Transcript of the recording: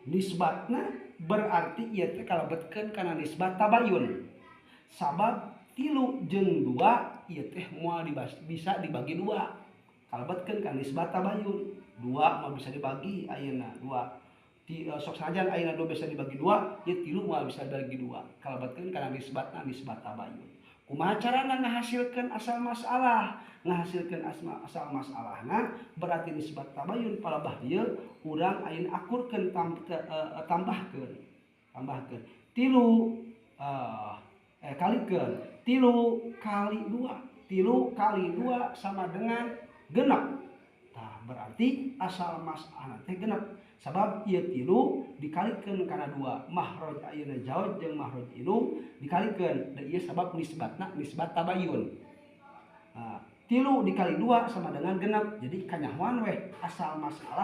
Nisbatna berarti ieu teh kalebetkeun kana nisbat tabayun, sabab 3 jeung 2 ieu teh moal bisa dibagi 2. Kalebetkeun kana nisbat tabayun. 2 mah bisa dibagi ayeuna 2. Sok sanajan ayeuna 2 bisa dibagi 2, ieu 3 moal bisa dibagi 2. Kalebetkeun kana nisbatna nisbat tabayun. Kumaha carana ngahasilkeun asal masalah? Ngahasilkeun asal masalahna berarti nisbat tabayun palebah dieu urang ayeuna akurkeun tambahkeun. Tambahkeun 3, kalikeun 3 kali 2. 3 kali 2 sama dengan 6. Tah, berarti asal masalahna teh 6. Sabab ieu 3 dikalikeun kana 2, mahroj ayeuna zauj jeung mahroj indung dikalikeun, da ieu sabab nisbatna nisbat tabayun. Nah, 3 dikali 2 sama dengan 6, jadi kanyahoan weh asal masalah.